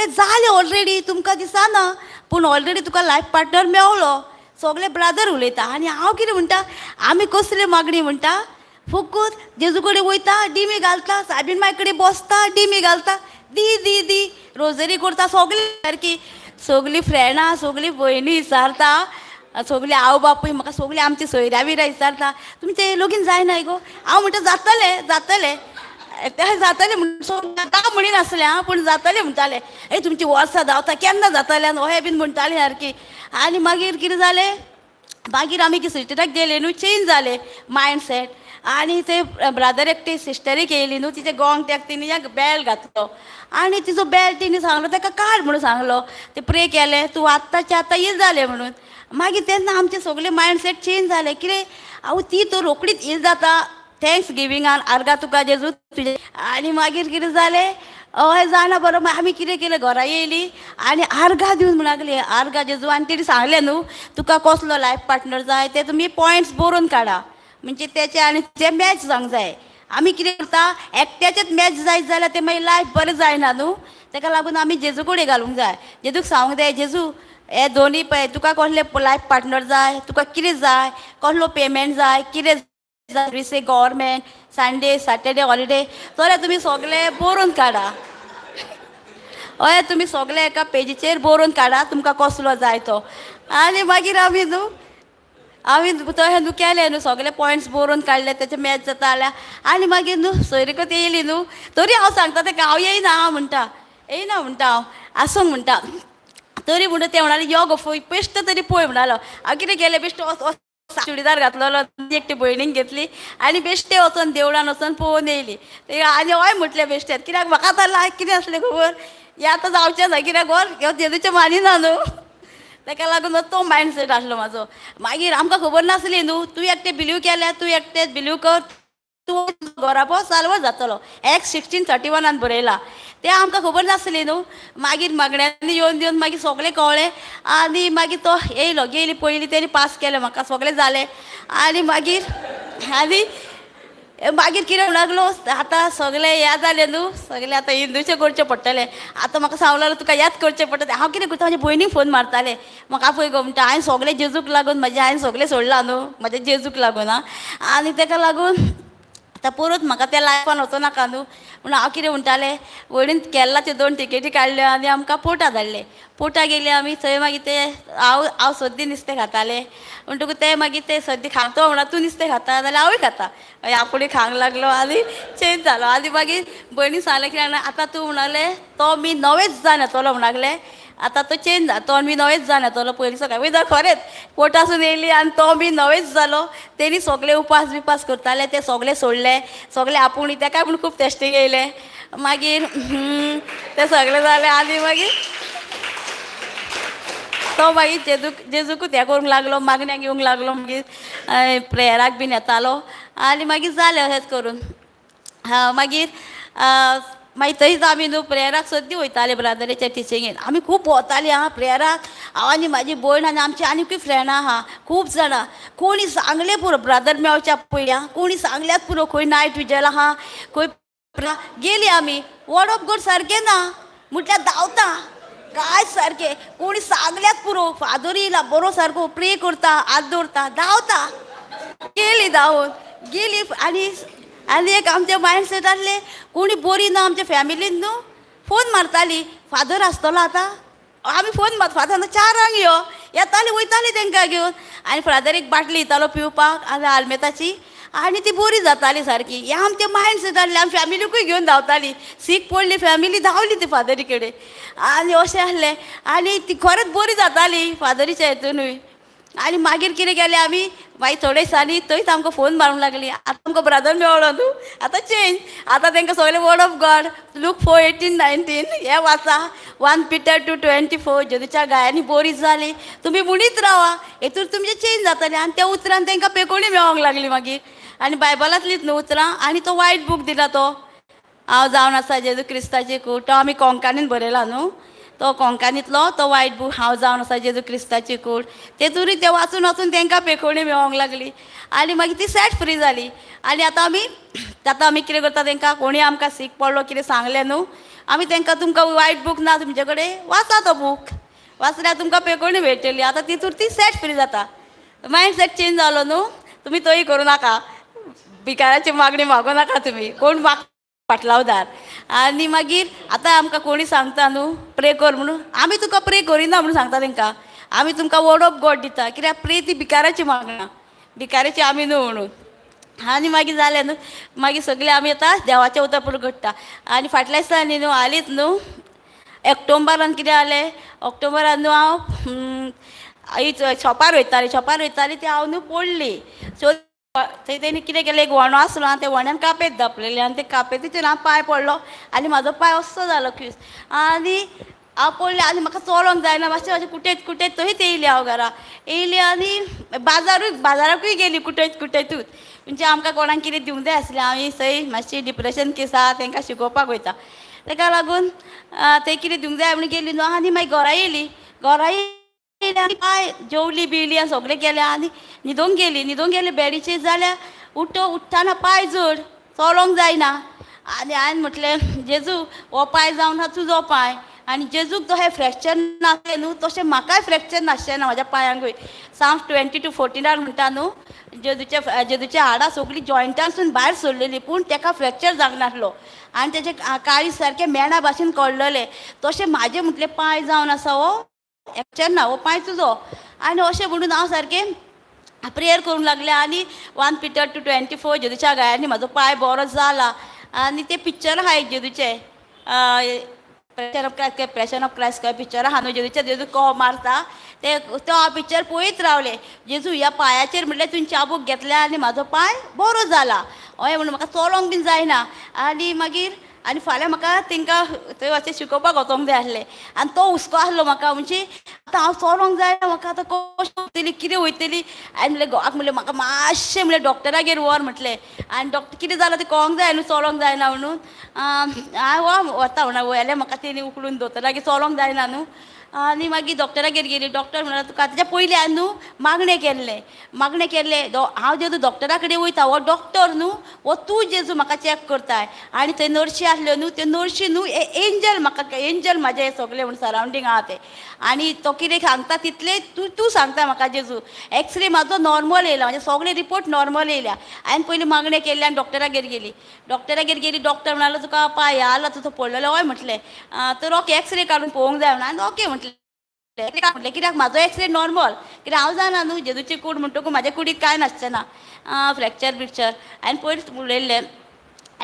सगळें जालें ऑलरेडी, तुमकां दिसना पूण ऑलरेडी तुका लायफ पार्टनर मेवलो. सगळे ब्रादर उलयता. आनी हांव कितें म्हणटा, आमी कसली मागणी म्हणटा, फकत जेजू कडेन वयता, डिमी घालता, सायबीण माय कडेन बसता, डिमी घालता, दी दी दी रोजरी करता सगळी सारकी. सगळीं फ्रेंडां, सगळीं भयणी विचारता, सगळीं आवय बापूय म्हाका, सगळीं आमची सोयऱ्या बिऱ्या विचारता, तुमचें लगीन जायना गो? हांव म्हणटा जातलें, जातलें, तें जातलें म्हण जाता म्हणिनासलें आं, पूण जातलें म्हणटालें. ए तुमची वर्सां धांवता, केन्ना जातलें अहें बीन म्हणटालें सारकी. आनी मागीर कितें जालें, मागीर आमी सिस्टराक गेले न्हू, चेंज जालें मायंड सेट. आनी ते ब्रादर एकटी सिस्टरीक येयली न्हू, तिचे गोंग तेका तिणी बेल्ट घातलो आनी तिचो बेल्ट तिणी सांगलो ताका काड म्हणून सांगलो. ते प्रे केलें, तूं आत्ताच्या आत्तां येल जालें म्हणून. मागीर तेन्ना आमचें सगळें मायंड सेट चेंज जालें. कितें हांव ती तर रोखडीच येल जाता, thanks गिविंगान आर्गां तुका जेजू तुजें. आनी मागीर कितें जालें, हय जाणा बरो. मागीर आमी कितें केलें, घरा येयली आनी आर्गां दिवन म्हण लागली, आर्गां जेजू. आनी तेणी सांगलें न्हू, तुका कसलो लायफ पार्टनर जाय ते तुमी पॉयंट्स बरोवन काडा, म्हणजे तेचे आनी ते मॅच जावंक जाय. आमी कितें करता, एकट्याचेच मॅच जायत जाल्यार ते मागीर लायफ बरें जायना न्हू. तेका लागून आमी जेजू कडेन घालूंक जाय, जेजूक सांगूंक जाय, जेजू हे दोनी पळय, तुका कसले लायफ पार्टनर जाय, तुका कितें जाय, कसलो पेमेंट जाय, कितें जाय, गव्हर्मेंट संडे सॅटर्डे हॉलिडे, जाल्यार तुमी सगळे बरोवन काडा. हय, तुमी सगळे एका पेजीचेर बरोवन काडा तुमकां कसलो जाय तो. आनी मागीर आमी न्हू, आमी तशें न्हू केलें न्हू, सगळे पॉयंट्स बरोवन काडले, तेचे मॅच जाता जाल्यार. आनी मागीर न्हू सोयरीकत येयली न्हू, तरी हांव सांगता तेका, हांव येयना हांव म्हणटा, येयना म्हणटा, हांव आसूंक म्हणटा. तरी म्हणटा ते म्हणाले, यो गो पळय, बेश्ट तरी पळय म्हणालो. हांव कितें केलें, बेश्ट चुडीदार घातलेलो, एकटी भयणीक घेतली आनी बेश्टे वचोन देवळान वचोन पळोवन येयली. ते आनी हय म्हटलें बेश्टेत, कित्याक म्हाका आतां लायक कितें आसलें खबर, हें आतां जावचें ना, कित्याक गोर जेजूचें मानिना न्हू. तेका लागून तो मायंड सेट आसलो म्हाजो. मागीर आमकां खबर नासली न्हू, तूं एकटें बिलीव केल्यार, तूं एकटें बिलीव कर, तूं घराबो साल्व जातलो. एक्ट 16:31 बरयलां तें आमकां खबर नासली न्हू. मागीर मागण्यांनी येवन येवन मागीर सगळें कळ्ळें. आनी मागीर तो येयलो, गेली पयलीं तेणी पास केलें म्हाका, सगळें जालें. आनी मागीर आनी मागीर कितें म्हणूंक लागलो, आतां सगळें हें जालें न्हू, सगळें आतां हिंदूचें करचें पडटलें. आतां म्हाका सांगूंक लागलो, तुका याद करचें पडटलें. हांव कितें करता, म्हाज्या भयणीक फोन मारतालें, म्हाका पळय गो म्हणटा, हांवें सगळें जेजूक लागून म्हाजें हांवें सगळें सोडलां न्हू, म्हाज्या जेजूक लागून आं. आनी तेका लागून आतां परत म्हाका त्या लायफान वचों नाका न्हू म्हणून हांव कितें म्हणटालें, भयणीन केरलाच्यो 2 टिकेटी काडल्यो आनी आमकां पोर्टा धाडले. पोर्टा गेले आमी, थंय मागीर ते हांव हांव सद्दी नुस्तें खातालें म्हणटकूच ते मागीर ते सद्दी खाता म्हणा, तूं नुस्तें खाता जाल्यार हांवूय खाता. मागीर आपूणय खावंक लागलो आनी चेंज जालो. आनी मागीर भयणीन सांगलें कितें जाणा, आतां तूं म्हणालें तो मी नवेच जावन येतलो म्हणागलें, आतां तो चेंज जाता, तो मी नवेच जावन येतलो. पयलीं सकाळीं वयता खरेंच पोर्टासून येयली आनी तो बी नवेच जालो. तेणी सगळे उपास बिपास करताले ते सगळे सोडले, सगळे आपूण तेका पूण खूब टेस्टींग येयलें. मागीर ते सगळें जालें आनी मागीर तो मागीर जेजूक जेजूकूच हें करूंक लागलो, मागण्याक येवंक लागलो, मागीर प्रेयराक बीन येतालो आनी मागीर जालें अशेंच करून. मागीर मागीर थंयच आमी न्हू प्रेयराक सद्दी वयताले, ब्रादराच्या टिचिंगेन आमी खूब भोंवतालीं आं प्रेयराक. हांव आनी म्हाजी भयण आनी आमची आनीकूय फ्रेंडां आहा खूब जाणां. कोणी सांगलें पुरो, ब्रादर मेवच्या पयलीं आं, कोणी सांगल्यात पुरो, खंय नायट विजल आहा, खंय गेली आमी. वर्ड ऑफ गॉड सारकें ना म्हटल्यार धांवता काय सारकें, कोणी सांगल्यात पुरो, फादर येयला बरो सारको प्रे करता, हात दवरता, धांवता गेली, धांवून गेली. आनी आनी एक आमच्या मायंड सेट आसलें, कोणी बरी ना आमच्या फॅमिलीन न्हू, फोन मारताली, फादर आसतलो आतां, आमी फोन मार, फादर 4 यो, येताली वयताली तांकां घेवन. आनी फादर एक बाटली दितालो पिवपाक आनी आलमेताची, आनी ती बरी जाताली सारकी. हें आमचें मायंड सेट आसलें. आमी फॅमिलीकूय घेवन धांवताली, सीक पडली फॅमिली धांवली ती फादरी कडेन. आनी अशें आसलें आनी ती खरेंच बरी जाताली फादरीच्या हितुनूय. आनी मागीर कितें केलें आमी, मागीर थोडे दिसांनी थंयच आमकां फोन मारूंक लागली, आतां आमकां ब्रदर मेवळो न्हू, आतां चेंज, आतां तांकां सगळें word of God Luke 4:18-19 हें वाचा, 1 Peter 2:24, जेजूच्या गायांनी बरी जाली, तुमी म्हणीत रावा, हेतून तुमचें चेंज जातलें. आनी त्या उतरान तांकां पेकोणी मेळोंक लागली मागीर. आनी बायबलांतलीच न्हू उतरां. आनी तो वायट बूक दिला तो हांव जावन आसा जेजू क्रिस्ताची कूड, तो आमी कोंकणीन बरयला न्हू, तो कोंकणींतलो तो वायट बूक हांव जावन आसा जेजू क्रिस्ताची कूड, तेतूनय ते वाचून वाचून तांकां पेखोवणी मेळोंक लागली आनी मागीर ती सेट फ्री जाली. आनी आतां आमी कितें करता, तांकां कोणूय आमकां सीक पडलो कितें सांगलें न्हू, आमी तांकां तुमकां वायट बूक ना तुमचे कडेन, वाचा तो बूक, वाचल्यार तुमकां पेखोवणी मेळटली. आतां तितूर ती सेट फ्री जाता. मायंड सेट चेंज जालो न्हू. तुमी तोय करूं नाका, भिकाराची मागणी मागूं नाका तुमी, कोण माग पाटलावदार. आनी मागीर आतां आमकां कोणी सांगता न्हू प्रे कर म्हणून, आमी तुका प्रे करिना म्हणून सांगता तांकां. आमी तुमकां वर्ड ऑफ गॉड दिता, कित्याक प्रे ती भिकाराची मागणा, भिकाराची आमी न्हू म्हणून. आनी मागीर जालें न्हू, मागीर सगळें आमी आतां देवाचें उतर परगट्टा. आनी फाटल्या दिसांनी न्हू हालींच न्हू ऑक्टोबरान कितें जालें, ऑक्टोबरान न्हू हांव शॉपार वयतालें, शॉपार वयतालें ती हांव न्हू पडली. सो थंय तेणी कितें केलें, एक वणो आसलो आनी त्या वण्यान कापेत धांपलेलें आनी ते कापेतीचेर हांव पांय पडलो आनी म्हाजो पांय अस्सो जालो क्यूस आनी हांव पडलें आनी म्हाका चलोंक जायना. मातशें मातशें कुटयत कुटयत थंयच येयली हांव घरा येयली आनी बाजारूय बाजाराकूय गेली कुटयत कुटयतूच. म्हणजे आमकां कोणाक कितें दिवंक जाय आसलें, आमी थंय मातशी डिप्रेशन केस आहा तांकां शिकोवपाक वयता, ताका लागून थंय कितें दिवंक जाय म्हणून गेली न्हू. आनी मागीर घरा येयली, घरा येयली आनी पांय जेवली बिवली आनी सगळें केलें आनी न्हिदोंक गेली. न्हिदोंक गेली बेडीचेर जाल्यार उठ्ठना पांय जड, चलोंक जायना. आनी हांवें म्हटलें, जेजू, हो पांय जावन आहा तुजो पांय आनी जेजूक जशें फ्रॅक्चर नासलें न्हू, तशें म्हाकाय फ्रॅक्चर नासचें ना म्हाज्या पांयांकूय. साम 22:14 म्हणटा न्हू, जेजूच्या हाडां सगळीं जॉयंटांसून भायर सरलेली, पूण तेका फ्रॅक्चर जावंक नासलो आनी तेजें काळीज सारकें मेणा भाशेन कळ्ळलें. तशें म्हाजें म्हटलें पांय जावन आसा हो फ्रॅक्चर ना, हो पांय तुजो. आनी अशें म्हणून हांव सारकें प्रेयर करूंक लागलें आनी 1 पिटर 2:24, जेजूच्या घायांनी म्हाजो पांय बरो जाला. आनी तें पिक्चर आहा एक जेजूचें, Passion of Christ, Passion of Christ काय पिक्चर आहा न्हू, जेजूचे जेजू कहो मारता ते, तो हांव पिक्चर पळयत रावलें. जेजू, ह्या पांयाचेर म्हटलें तुवें चाबूक घेतलें आनी म्हाजो पांय बरो जाला. हय म्हणून म्हाका चलोंक बीन जायना. आनी मागीर आनी फाल्यां म्हाका तांकां थंय मातशें शिकोवपाक वचोंक जाय आसलें आनी तो हुस्को आसलो म्हाका. म्हणजे आतां हांव चलोंक जायना म्हाका, आतां कशें वयतली, कितें वयतली. आनी म्हणलें घोवाक, म्हणलें म्हाका मातशें म्हणलें डॉक्टरागेर व्हर म्हटलें. आनी डॉक्टर कितें जालां तें कळोंक जाय न्हू, चलोंक जायना म्हणून. हांव वता म्हणून व्हेलें म्हाका तेणी उखलून दोतोरागेर, चलोंक जायना न्हू. आनी मागीर डॉक्टरागेर गेली. डॉक्टर म्हणटा तुका तेच्या पयलीं हांवें न्हू मागणें केल्लें, मागणें केल्लें. हांव जेजू डॉक्टरा कडेन वयता, हो डॉक्टर न्हू, हो तूं जेजू म्हाका चॅक करताय. आनी थंय नर्शी आसल्यो न्हू, त्यो नर्शी न्हू एंजल म्हाका, एंजल म्हाजें हें सगळें म्हूण सरावंडींग आहा तें. आनी तो कितें सांगता तितलें तूं तूं सांगता म्हाका जेजू. एक्सरे म्हाजो नॉर्मल येयला, म्हाजे सगळे रिपोर्ट नॉर्मल येयल्या. हांवें पयलीं मागणें केल्लें आनी डॉक्टरागेर गेली. डॉक्टरागेर गेली, डॉक्टर म्हणालो तुका पांय आला तुजो पडलेलो. हय म्हटलें. तर ओके, एक्सरे काडून पळोवंक जाय म्हणून. हांवें ओके म्हटलें. म्हटलें कित्याक म्हाजो एक्सरे नॉर्मल, कित्याक हांव जाणा न्हू जेजूची कूड म्हणटकूच म्हाज्या कुडीक कांय नासचें ना फ्रॅक्चर बिक्चर. हांवें पयलींच उलयल्लें.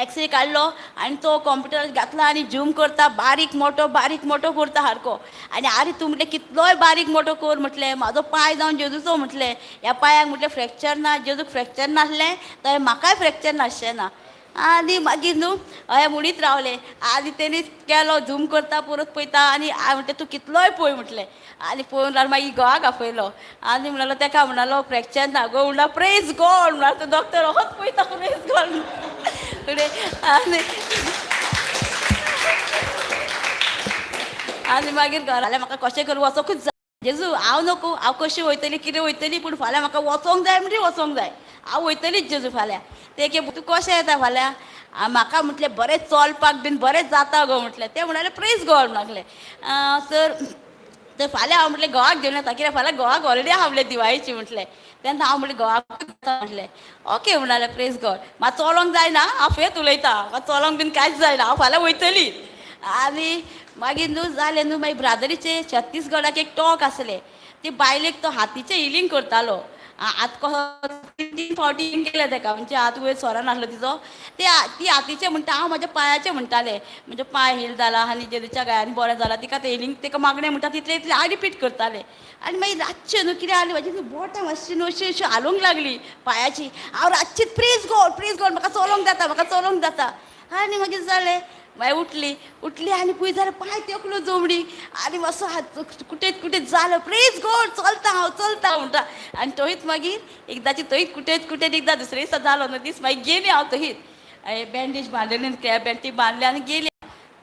एक्सरे काडलो आनी तो कॉम्प्युटरार घातला आनी झूम करता, बारीक मोटो बारीक मोटो करता सारको. आनी आरे तूं म्हटलें कितलोय बारीक मोटो कर म्हटलें, म्हाजो पांय जावन जेजूचो म्हटलें. ह्या पांयाक म्हटलें फ्रॅक्चर ना, जेजूक फ्रॅक्चर नासलें तर म्हाकाय फ्रॅक्चर नासचें ना. आनी मागीर न्हू हय म्हणीत रावलें. आनी तेणी केलो झूम करता, परत पळयता आनी हांवें म्हटलें तूं कितलोय पळय म्हटलें. आनी पळोवन जाल्यार मागीर घोवाक आपयलो आनी म्हणालो तेका, म्हणालो फ्रॅक्चर ना गो. म्हणला प्रेज गॉड म्हणालो. तो डॉक्टर होच पळयता, प्रेज गॉड आनी आनी मागीर घरा म्हाका कशें करून वचोंकूच जाय. जेजू, हांव नको, हांव कशी वयतली, कितें वयतली, पूण फाल्यां म्हाका वचोंक जाय म्हणजे वचोंक जाय. हांव वयतलीच जेजू फाल्यां. ते की तूं कशें येता फाल्यां? म्हाका म्हटलें बरें चलपाक बीन बरें जाता गो म्हटलें. ते म्हणाले प्रेज गॉड म्हणले. सर तर फाल्यां हांव म्हटलें घोवाक घेवन येता, कित्याक फाल्यां घोवाक हॉलिडे आहा म्हणलें दिवाळीची म्हटलें. तेन्ना हांव म्हटलें घोवाक म्हटलें. ओके म्हणालें, प्रेज गॉड. म्हाका चलोंक जायना, हांव फेत उलयता, म्हाका चलोंक बीन कांयच जायना, हांव फाल्यां वयतली. आनी मागीर न्हू जालें न्हू, मागीर ब्रादरीचे छत्तीसगडाक एक टॉक आसलें. ती बायलेक तो हातीचें हिलींग करतालो. हात कसो तीन तीन फावटी हिलींग केलें तेका, म्हणजे हात वयर सोरो नासलो तिचो. ते ती हातीचें म्हणटा, हांव म्हाज्या पांयाचें म्हणटालें, म्हणजे पांय हील जाला आनी जेजूच्या घायांनी बरें जाला. तिका तें हिलींग तेका मागणें म्हणटा तितलें तितलें हांव रिपीट करतालें. आनी मागीर रातचें न्हू कितें जालें, म्हाजी बोटां मातशी न्हू अशी अशी हालूंक लागली पांयाची. हांव रातचीच प्रेज गॉड, प्रेज गॉड, म्हाका चलोंक जाता, म्हाका चलोंक जाता. आनी मागीर जालें, मागीर उठली, उठली आनी पळय जाल्यार पांय तेकलो जमणी आनी मातसो हात कुटेत कुटेत जालो. प्रेज गॉड, चलता हांव, चलता म्हणटा. आनी थंयच मागीर एकदांची थंयच कुटेत कुटेत एकदां दुसरे दिसा जालो न्हू दीस, मागीर गेली हांव थंयच बँडेज बांदलेली, बँटी बांदली आनी गेली.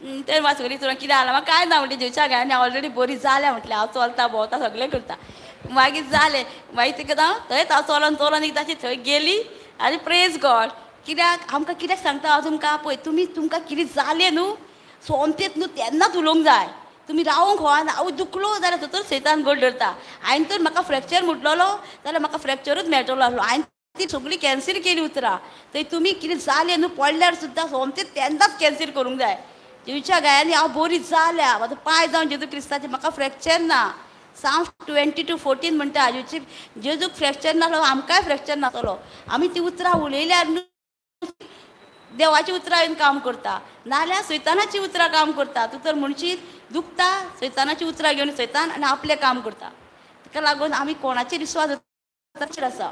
ते म्हाका सगळीं तुका कितें जालां म्हाका कांय ना म्हटलें, जेजूच्या गायांनी ऑलरेडी बरी जाल्या म्हटलें, हांव चलता भोंवता सगळें करता. मागीर जालें, मागीर तिका हांव थंयच हांव चलोन चलोन एकदांची थंय गेली आनी प्रेज गॉड. कित्याक आमकां कित्याक सांगता हांव तुमकां, पळय तुमी तुमकां कितें जालें न्हू सोमतेच न्हू तेन्नाच उलोवंक जाय. तुमी रावंक हो हांव दुखलो जाल्यार थंयसर सैतान गोड धरता. हांवें तर म्हाका फ्रॅक्चर म्हटलेलो जाल्यार म्हाका फ्रॅक्चरूच मेळटलो आसलो. हांवें ती सगळी कॅन्सील केली उतरां. थंय तुमी कितें जालें न्हू पडल्यार सुद्दां सोमतेच तेन्नाच कॅन्सील करूंक जाय. जेजूच्या गायांनी हांव बरी जाल्या, म्हाजो पांय जावन जेजू क्रिस्ताचें म्हाका फ्रॅक्चर ना. साम 22:14 म्हणटा, जेजूची जेजूक फ्रॅक्चर नासलो आमकांय फ्रॅक्चर नासलो. आमी ती उतरां उलयल्यार न्हू देवाची उतरां येवन काम करता, नाल्यार सैतानाची उतरां काम करता. तूं तर म्हणशीत दुखता, सैतानाची उतरां घेवन सैतान आनी आपलें काम करता. ताका लागून आमी कोणाचेर विस्वास दवरपाचेर आसा.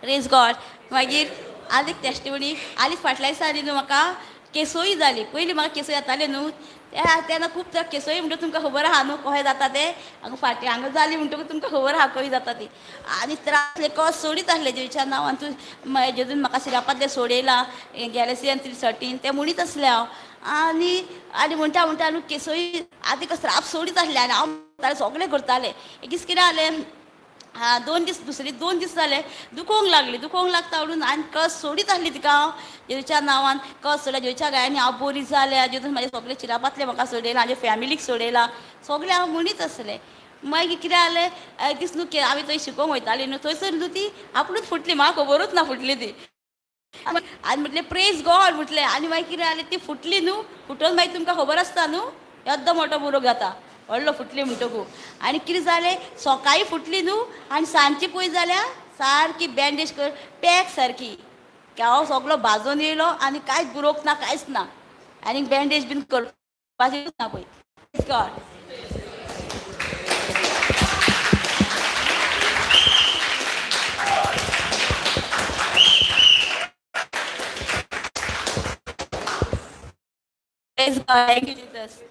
Praise God. मागीर आनीक टेस्टिमनी, आनीक फाटल्या दिसांनी न्हू म्हाका केसोय जाली. पयलीं म्हाका केसोय जाताले न्हू तेन्ना खूब तर केसोय म्हणटकूच तुमकां खबर आहा न्हू कशें जाता तें. हांगा फाटीं हांगा जाली म्हणटकूच तुमकां खबर आहा कशी जाता ती. आनी त्रास कस सोडीत आसले जेजूच्या नांवान तूं जेजून म्हाका सिरापांतलें सोडयला गॅलेसियन 3:13 तें म्हणीत आसलें हांव. आनी आनी म्हणटा म्हणटा न्हू केसोय आनी तिका स्राप सोडीत आसलें आनी हांव म्हणटालें सगळें करतालें. एक दीस कितें जालें, 2 दीस दुसरे 2 दीस जाले दुखोवंक लागली, दुखोवंक लागता म्हणून हांवें कस सोडीत आसली तिका हांव जेजूच्या नांवान कस सोडल्या. जेजूच्या गायांनी हांव बरी जाल्या, जेजून म्हाजे सगळे चिरापांतले म्हाका सोडयला, म्हाज्या फॅमिलीक सोडयला, सगळें हांव म्हणीत आसलें. मागीर कितें जालें, एक दीस न्हू आमी थंय शिकोवंक वयताली न्हू, थंयसर न्हू ती आपुणूच फुटली, म्हाका खबरूच ना फुटली ती. आनी म्हटलें प्रेज गॉड म्हटलें. आनी मागीर कितें जालें, ती फुटली न्हू, फुटोवन मागीर तुमकां खबर आसता न्हू येद्दो मोटो बुरोक जाता व्हडलो फुटली म्हणटकू. आनी कितें जालें, सकाळीं फुटली न्हू आनी सांजची पळय जाल्यार सारकी बँडेज कर पॅक सारकी, हांव सगलो भाजून येयलो आनी कांयच बुरोक ना, कांयच ना, आनी बँडेज बीन करपाचें ना पळय. Praise God. Praise God. Thank you, Jesus.